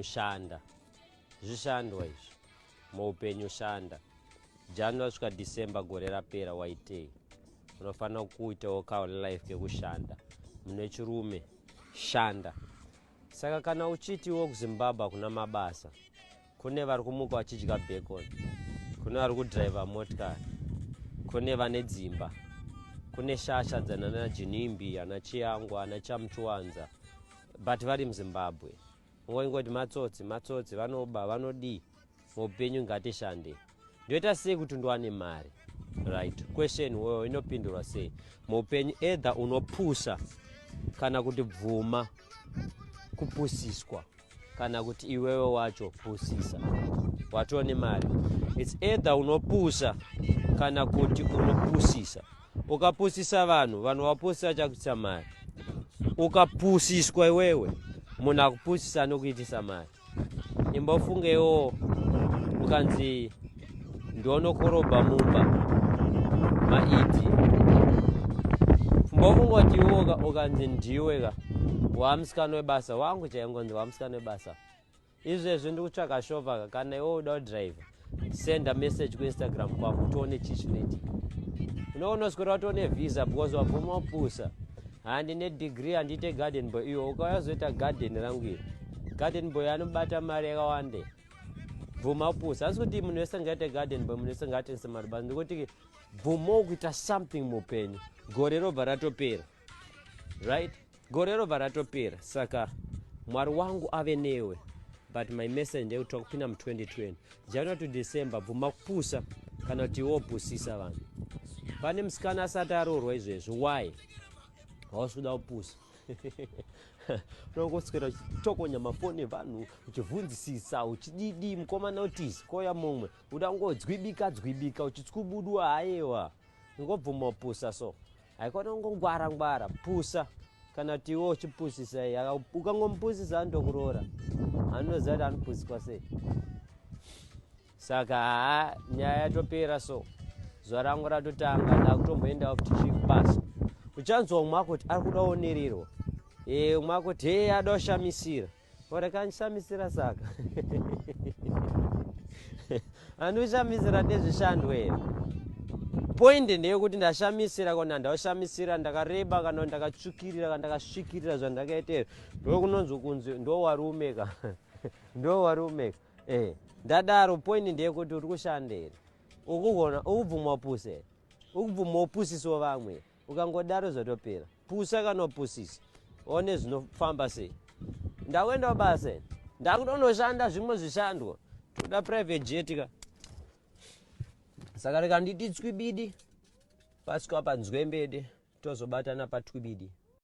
Muupenyu shanda. Zvishandwa izvi. Muupenyu shanda. January svika December gore rapera waitei? Unofanira kuitawo ka life kekushanda. Mune chirume shanda. Saka kana uchitiwo kuZimbabwe hakuna mabasa, kune vari kumuka vachidya bacon, kune vari kudhiraivha motikari, kune vane dzimba, kune shasha dzanana Jinimbi, ana Chiyangwa, ana Chamuchiwanza, but vari muZimbabwe. Ungoingoti matsotsi, matsotsi, vanoba, vanodii. Muupenyu ngatishande. Ndoita sei kuti ndiwane mari? Right question wewe inopindurwa sei muupenyu? Either unopusa kana kuti bvuma kupusiswa, kana kuti iwewe wacho pusisa watova nemari. It's either unopusa kana kuti unopusisa. Ukapusisa vanhu, vanhu vapusisa vachakuitisa mari. Ukapusiswa iwewe, munhu akupusisa anokuitisa mari. Imbofungewo ukanzi ndionokorobha mumba maidi. Mbofungoti iwo ukanzi ndiwe ka wamusikana webasa wangu chaingonzi wamusikana webasa. Izvezvi ndiri kutsvaka shova ka, kana iwe uda kudriver, senda message kuInstagram kwangu tione chii chinoitika. Unoona uswera watone visa because wabvuma kupusa. Handine degree, handiite garden boy. Iwe ukauya uzoita garden rangu iri, garden boy anobata mari yakawanda. Bvuma kupusa. Asi kuti munhu wese ngaite garden boy, munhu wese ngaatengese mari basi. Ndikuti bvumawo kuita something muupenyu. Gore robva ratopera, right? Gore robva ratopera. Saka Mwari wangu ave newe. But my message ndeyekuti takupinda mu2020, January to December, bvuma kupusa kana kuti iwe wopusisa vanhu. Pane musikana asati aroorwa izvezvi, why hausi kuda kupusa? Unongoswera uchitokonya mafoni evanhu, uchivhunzisisa, uchididi mukomana utizi koya mumwe uda kungodzwibika dzwibika uchitswubudwa. Haiwa, ingobvuma kupusa. So haikona kungongwara ngwara. Pusa kana kuti iwe uchipusisa iye. Ukangomupusisa anotokuroora, anoziva kuti anopusiswa sei. Saka haa, nyaya yatopera. So zuva rangu ratotanga, ndakutomboendawo kuti chii kubasa. Uchanzwa umwe akuti ari kuda onererwa, e umwe akuti he ada kushamisira. Orekandishamisira, saka andishamisira nezvishandwa here? Point ndeyekuti ndashamisira kana ndashamisira ndakareba kana ndakatsvukirira kana ndakasvikirira, zvandakaita here? Ndokunonzi kunzi ndo warume ka, ndo warume ka. Ndadaro. Point ndeyekuti uri kushanda here? Ukugona ukubvuma puse here? Ukubvuma upusiswa vamwe? Ukangodaro zvatopera. Pusa kana upusisa, one zvinofamba sei. Ndakuenda basa, ndakutonoshanda zvimwe zvishandwa. Toda private jet ka, saka rikanditi tswibidi pasvika panzwembede, tozobatana patwibidi.